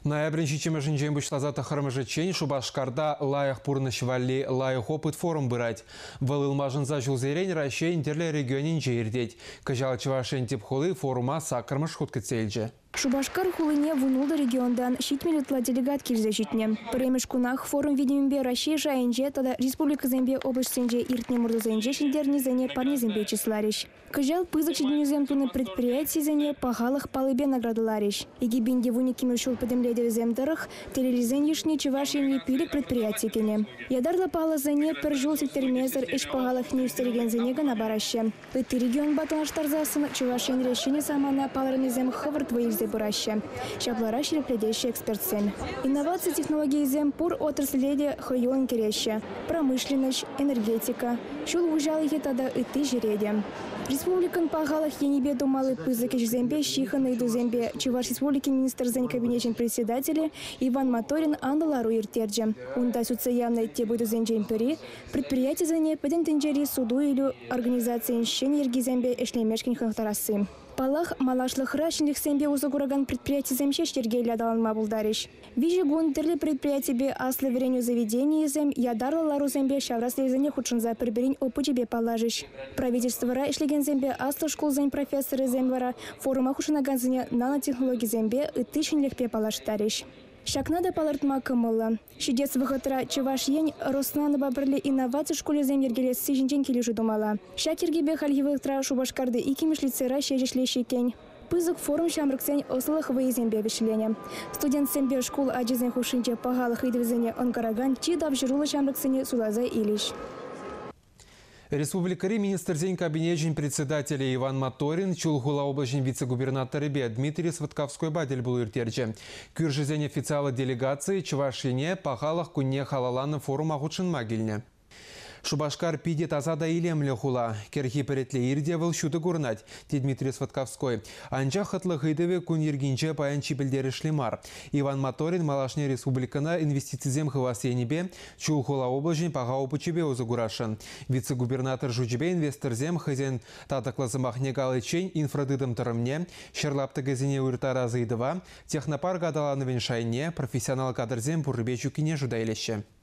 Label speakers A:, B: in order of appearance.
A: Ноябрӗн 7-мӗшӗнчен пуҫласа 9-мӗшӗччен Шупашкарта «Лайӑх пурнӑҫ валли лайӑх опыт» форум пырать. Вӑл ылмашӑнса ҫулсерен Раҫҫейӗн тӗрлӗ регионӗнче иртет. Кӑҫал Чӑваш Ен тӗп хули форума 8-мӗш хут кӗтсе илчӗ.
B: Шупашкар хулине 16 регионтан 70 ытла делегат килсе ҫитнӗ. Пӗрремӗш кунах форум витӗмӗпе Раҫҫей шайӗнче тата республикӑсемпе облаҫсенче иртнӗ ӑмӑртусенче ҫӗнтернисене парнесемпе чысларӗҫ. Кӑҫал пысӑк ҫитӗнӳсем тунӑ предприятисене пахалӑх паллипе наградӑларӗҫ. 2012 ҫул пӗтӗмлетӗвӗсем тӑрӑх телейлисен йышне Чӑваш Енри 5 предприяти кӗнӗ. Ятарлӑ паллӑсене пӗр ҫул сиктермесӗр ӗҫ пахалӑхне ӳстерекенсене кӑна параҫҫӗ. Ытти регионпа танлаштарсассӑн Чӑваш Енре ҫӗнӗ самана палӑрӑмӗсем хӑвӑрт вӑй илсе пыраҫҫӗ. Ҫапларах ҫирӗплетеҫҫӗ экспертсем. Инноваци технологийӗсем пур отрасле те хӑюллӑн кӗреҫҫӗ. Промышленноҫ, энергетика, ҫул хуҫалӑхӗ тата ытти ҫӗре те. Республикӑн пахалӑх енӗпе тумалли пысӑк ӗҫсемпе ҫыхӑннӑ ыйтусемпе Чӑваш Республикин Министрсен Кабинечӗн председателӗ Иван Моторин анлӑ лару ирттерчӗ. Унта сӳтсе явнӑ тӗп ыйтусенчен пӗри предприятисене Пӗтӗм тӗнчери суту-илӳ организацийӗн ҫӗнӗ йӗркисемпе ӗҫлемешкӗн хӑнӑхтарасси. Паллах, малашлӑхра ҫӗнӗлӗхсемпе усӑ куракан предприятисем ҫеҫ йӗркеллӗ аталанма пултарӗҫ. 3 кун тӗрлӗ предприятипе аслӑ вӗренӳ заведенийӗсем ятарлӑ ларусемпе ҫавра сӗтелсене хутшӑнса пӗр-пӗрин опычӗпе паллашӗҫ. Правительствӑра ӗҫлекенсемпе аслӑ шкулсен профессорӗсем вара форума хутшӑнакансене нанотехнологисемпе ытти ҫӗнӗлӗхпе паллаштарӗҫ. Ҫакна та палӑртма кӑмӑллӑ. Ҫитес вӑхӑтра Чӑваш Ен Роснанопа пӗрле инноваци шкулӗсем йӗркелесси ҫинчен килӗшӳ тумалла. Ҫак йӗркепе хальхи вӑхӑтра Шупашкарти 2-мӗш лицейра ҫеҫ ӗҫлеҫҫӗ иккен. Пысӑк форум ҫамрӑксен ӑслӑлӑх вӑйӗсемпе вӗҫленӗ. Студентсемпе шкул ачисен хушшинче пахалӑх ыйтӑвӗсене ӑнкаракан чи тавҫӑруллӑ ҫамрӑксене суйласа илӗҫ.
A: Республикӑри Министрсен Кабинечӗн председателӗ Иван Моторин Чулхула облаҫӗн вице-губернаторӗпе Дмитрий Сватковскойпа тӗл пулу ирттерчӗ. Кӳршӗсен официаллӑ делегацийӗ Чӑваш Ене пахалӑх кунне халалланӑ форума хутшӑнма килнӗ. Шупашкар питӗ таса та илемлӗ хула. Кӗрхи пӗлӗтлӗ ир те вӑл ҫутӑ курӑнать, тет Дмитрий Сватковской. Анчах хӑтлӑх ыйтӑвӗ кун йӗркинче паян чи пӗлтерӗшли мар. Иван Моторин малашне республикӑна инвестицисем хывас енӗпе Чулхула облаҫӗн паха опычӗпе усӑ курасшӑн. Вице-губернатор шучӗпе инвесторсем хӑйсен татӑклӑ сӑмахне каличчен инфратытӑм тӑрӑмне, ҫӗр лаптӑкӗсене уйӑрттарас ыйтӑва, технопарк аталанӑвӗн шайне, профессионал кадрсем пуррипе ҫуккине шута илеҫҫӗ.